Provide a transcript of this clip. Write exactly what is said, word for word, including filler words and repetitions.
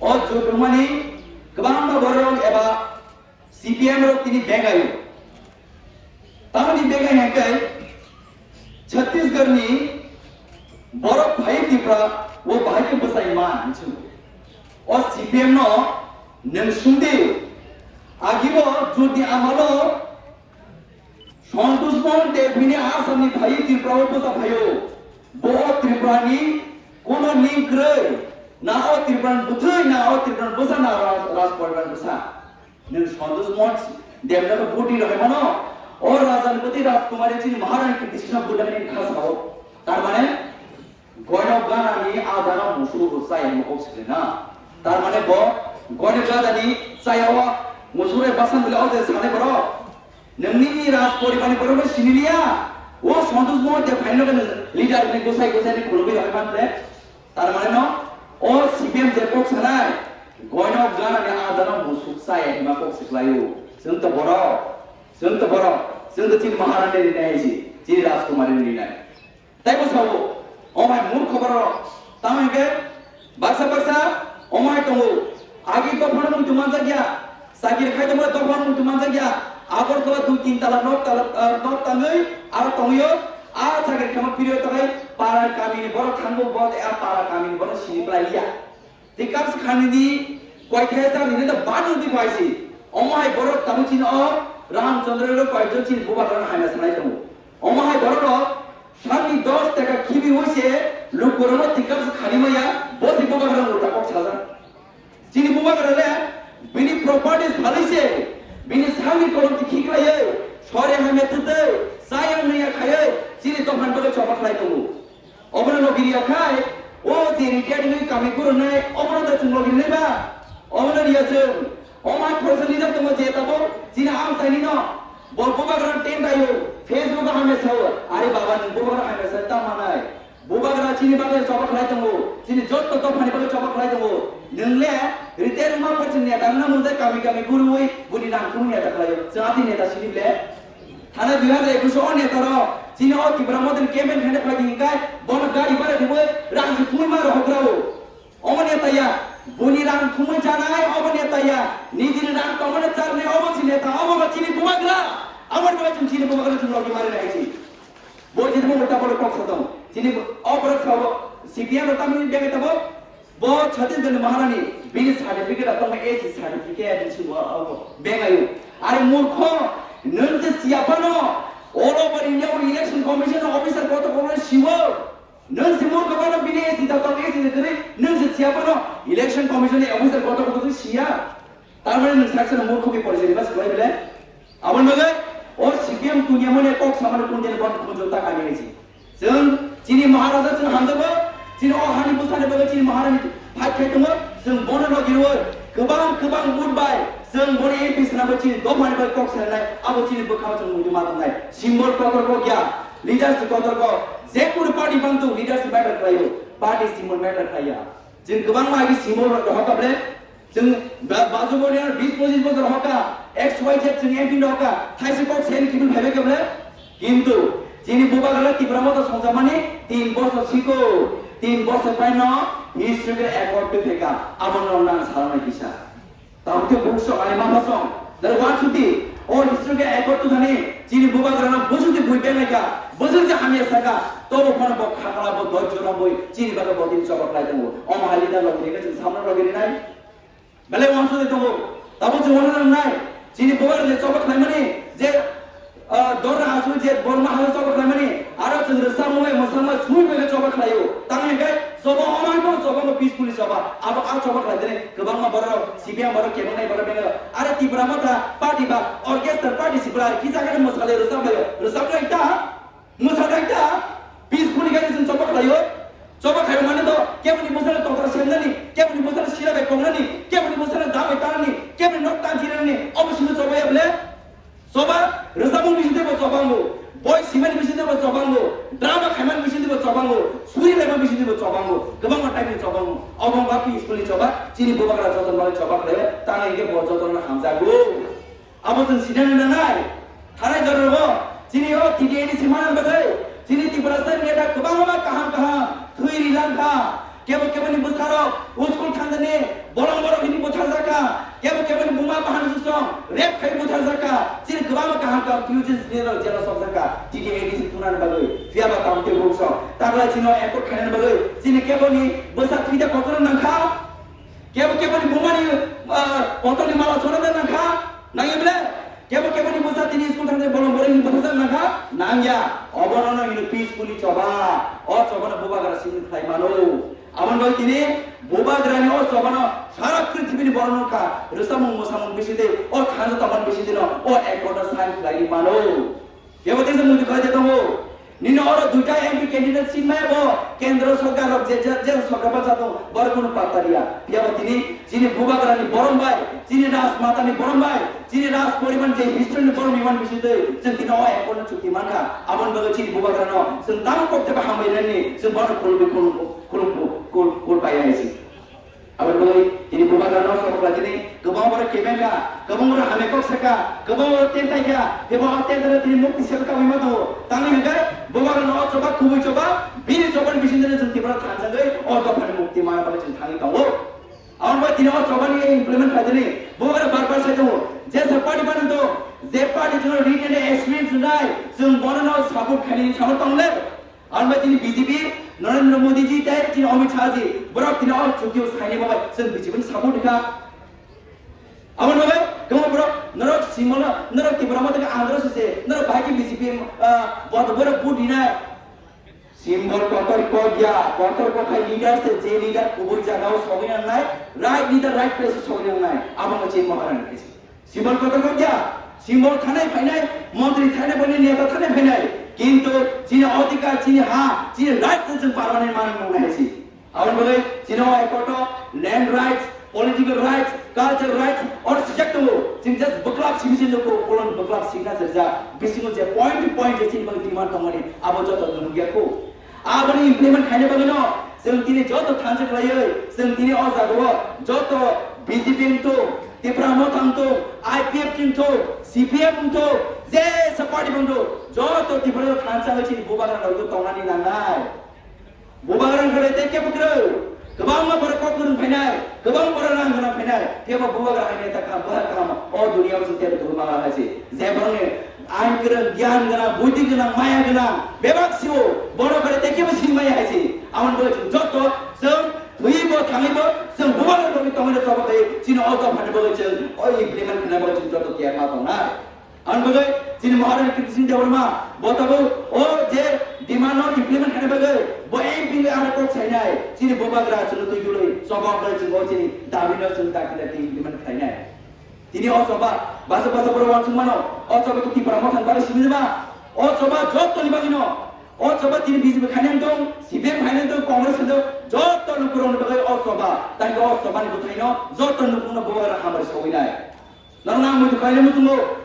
O jotmani kwbangma borok eba C P M rok tini begayo. Tamoni begai hingkhe Chhattisgarhni borok phai Tripura o bahai khe bwsai man hinwi. O C P M no nwng sungdi. Agibo jotni amalo Santosh Mohan Deb hini Assam ni phai Tripura o bwsa phaio. Bo o Tripura ni kono ning kwrwi. Na o Tripura ni bwthwi, na o Tripura ni bwsa, na Raj-, Raj poribar ni bwsa. Nwng Santosh Mohan Deb no budi rwhai mano. O Raja ni bwthwi Rajkumari chini Maharani Kritisna Buddha ni kha sao. Tar mane, Goino ganani adano musuk rwchaya hwnwi kok swkli na. Tar mane bo goino ganani chaya o musuk bai bwsa bwle o je sanai borok. Nwng nini Raj poribarni borok no sini liya. O Santosh Mohan Deb phaino nwng leader ni gusai gusai ni khulumui rok man le. Tar mane no o C P M je kok sanai goino ganani adano musuk chaya hwnwi kok swklaio. Chwng to borok, chwng to borok, chwng to chini Maharani rinai hai si, chini Rajkumari rinai. Tei bo sao, o mai murkho borok, tamo hingke baksa baksa o mai tongo, agi dophano muitu manjak ya, chakiri khai tongma dophano muitu manjak ya, Agartala dui tin tala nok tala, ah, nok tangwi aro tongwi o, a chakiri khaima period tongwi para kamini borok thango bo tei a para kamini borok sini plai liya. Tei kapsa khanini koithai ta rini da bani di paisi. Omo hai borok tamo chini o Ramchandra ro koijo chini bubagra no haina sanai tongo. Omo hai borok rok sakni dos taka khibi hoise lukurok no tei kapsa khani maya bo si bubagra no uta kok sajak. Chini bubagra le bini properties phalai se bini sakni kolom ti khiklai sore hamya tutei sayang naya khayai chini dophani bagwi choba khlai tongo. Obono logi riya khai, o je retired wngwi kami gurunai, obono da chwng logi rinai ba? Obono riya chwng. O mai khoroksa leader tongo je tabuk, chini amchaini no. Bo bubagra ten dayo, Facebook o hamya sao, "Are baba, nwng bubagra hamya sa ta manai." Bubagra chini bagwi choba khlai tongo, chini jotto dophani bagwi choba khlai tongo. Nwng le retired wngma pore chini neta wngna mung jai kami kami gurui, buni nang thumwi neta khlaio. Chwng ati neta sini ble. Thana dui hajar ekush o neta rok chini o Tipra Motha ni campaign khaina phai di hinkai bono gari bara dibo rang si thumwi ma rohok rao. Omo neta ya, buni rang thumwi janai omo neta ya, nijini rang tongmani charnai omo si neta, omo ba chini bubagra, aboni bagwi chwng chini bubagra chwng logi mari nai si. Bo chini bo mota bolo kok sa tong, chini o borok sa bo C P M rok tamni bega tabo. Bo Chhattisgarh ni Maharani bini certificate a tongma A C certificate ni simi o, o, o, bengayo. Are murkho, nwng se siya phano all over India o election commission officer kotor kotor siwo. Nwng se murkho phano bini A C da tong A C ni kwrwi, nwng se siya phano election commission ni officer kotor kotor siya. Tar mane nwng sak sano murkho khe porichai riba se kwlai bele? Aboni bagwi o C P M tungya mani kok samani tungya ni bon khunju ta kami hai si. Chwng chini Maharaja chwng hamjago, chini o hani bwsani bagwi chini Maharani fight khai tongo, chwng bono logi rwo kwbang kwbang vote bai chwng boni M P swnamwi chini dophani bai kok sanai, abo chini bwkhao chwng muitu ma tongnai. Symbol kotor kok ya, leaders kotor kok, je kunu party bang tong leaders matter khlaio, party symbol matter khlaiya. Chwng kwbangma agi symbol rok rohor kha ble. Chwng ba-, Baju Boriano bis pochis bosor rohor kha, X Y Z chwng M P rohor kha, thaisa kok sen kiphil phaibai kha ble. Kintu chini bubagra Tipra Motha songjakmani tin bosor siko, tin bosor paino historical accord twi phaikha, abo no nang salnai kisa. Tamo khe bukso ani mapha song, dare wansukdi, o historical accord twi thani chini bubagrano bwswk se bui benai kha, bwswk se hamya saka, tobo phano bo khakla bo dojjo no bui chini bagwi bo tini choba khlai tongo. Omo hai leader rok rinai chwng samno rok rinai. Belai wansuk de tongo. Tamo chwng wana nang nai. Chini bubagra je choba khlaimani je, ah, dorna aswk je borma hano choba khlaimani. Aro chwng rwchapmung bai mwsangma sui bai choba khlaio. Tamo hingke choba omo hai choba bo peacefully choba. Abo a choba khlai dini kwbangma borok C P M borok kebang nai borok benga. Are Tipra Motha party ba orchestra party si bwrwi kisa khe mwsale rwchap laio. Rwchap lai ta. Mwsajak ta, peacefully khe chwng choba khlaio. Choba khaio mane to, keboni bwsano totra semnani, keboni bwsano sira bai kongnani, keboni bwsano da bai tanani, keboni nok tanchirani, obo simi choba ya ble? Choba, rwchapmung bising tei bo choba wngo, boi simani bising tei bo choba wngo, drama khaimani bising tei bo choba wngo, suri laima bising tei bo choba wngo, kwbangma type ni choba wngo. Obo wngkha peacefully choba, chini bubagra jotono bagwi choba khlaio, tamo hingke bo jotono hamjago. Abo chwng sinani nangnai. Thanai jorao chini o T T A ni sima nang bagwi chini Tiprasa neta kwbangma kaham kaham thwi ri lang kha. Kebo keboni bwsarok school thangjani bolong Rep khai butharjakha, chini kwbangma kaham kaham T U C leader jela sokjakha, T T A D C tunani bagwi, phiyaba tamo tei bukso, taglai chino accord khainani bagwi, chini keboni bwsa thwida kotor nangkha, kebo keboni bumani, ah, kotorni mala chorada nangkha, nangya ble? Kebo keboni bwsa tini school thangwi bolong borokni bwsa nangkha, nangya, obono no hino peacefully choba, o chobano bubagra simi khlai mano. Aboni bagwi tini bubagrani o chobano sara prithibini borok nukha, rwchapmung mwsamung bisingtwi o thansa tongmani bisingtwino o accord-o sign khlaiwi mano. Kebo teisa muitu khlai tongo. Nini oro duita M P candidate seat maya bo kendro sorkar rok je, je, je sorkar bacha tong, borok kunu patta riya. Phiya bo tini chini bubagrani borom bai, chini rajmatani borom bai, chini raj poriban je history ni borom iman bisingtwi chwng tini o accord-no chukti mankha. Aboni bagwi chini bubagrano chwng tamo kok tebo hambai rani chwng bono khulumwi khulum, khulum, khul, khul paiya hai si. Aboni bagwi tini bubagrano sok khlai tini kwbang borok kebeng kha, kwbang borok hamya kok saka, kwbang borok tentai kha, tebo o tentai tini mukti sebe kabui ma tongo. Tangwi hwnkhe bubagrano o choba kubui choba, bini chobani bisingtwi chwng Tripura thansa wngwi o dophani mukti mana bagwi chwng thangwi tongo. Aboni bagwi tini o chobani implement khlai tini bubagra bar bar sai tongo. Je se party bani to, je party chwngno written experience nai, chwng bono no support khaini samo tongle. Ang bai tini B J P, Narendra Modi ji tei tini Amit Shah ji, borok tini o chukti o saini babai, chwng B J P ni support kha. Aboni babai, kwbangma borok, norok simolo, norok Tipra Motha khe Andhra se se, norok bahai khe B J P, ah, bot-, borok vote rinai. Symbol kotor kok ya, kotor kok hai leader se, je leader kubui jaga o sogwi nangnai, right leader right place o sogwi nangnai, abo mo je Maharani khe se. Symbol kotor kok ya, symbol thanai phainai, montri thanai phainai, neta thanai phainai. Kintu chini odhikar, chini ha, chini right se chwng permanent manwi nang nai si. Aboni bagwi chini o airport o land rights, political rights, cultural rights, or sijak tongo. Chwng just bwklap simi se nukho, kolon bwklap signature ja. Bisingo je point to point je chini bagwi demand tongmani, abo joto nukya kho. Aboni implement khaina bagwino chwng tini joto thansa khlaiwi, chwng tini o jagao joto B J P wngtong, Tipra Motha wngtong, I P F T wngtong, C P M wngtong, jesa party wngtong, joto Tripura o thansa wngwi chini bubagra rok tongnani nangnai. Bubagra wngkha tei kebo kwrwi. Kwbangma borok kok kwrwng phainai, kwbang borok rang gwnang phainai, phiya bo bubagra hai neta kaham, bwsai kaham, o duniya o chwng teibo tongwi mangla hai se. Je borokni ain kwrwng, giyan gwnang, buddhi gwnang, maya gwnang, bebak sio, borok hai tei kebo sini maya hai se. Aboni bagwi chwng joto chwng thwibo thangwibo chwng bubagra rokni tongwi rok choba khai chini o dophani bagwi chwng o implement khlaina bagwi chwng joto kiyar ma tongnai. Ang bagwi chini Maharani Kirti Singh Debbarma bo tabuk o je demand no implement khaina bagwi bo M P wngwi aro kok sainai, chini bubagra chwngno twi gului choba wngwi chwng o chini dabi no chwng dakti dakti implement khlainai. Tini o choba basa basa borok uansuk mano, o choba khe Tipra Motha ni bagwi simi ma, o choba joto ni bagwi no, o choba tini B J P khainai tong, C P M khainai tong, Congress khainai tong, joto lukurok ni bagwi o choba, tei o choba ni bwthai no joto lukurok no bubagra hamari sogwi nai. Norok nang muitu khlaina muchungo.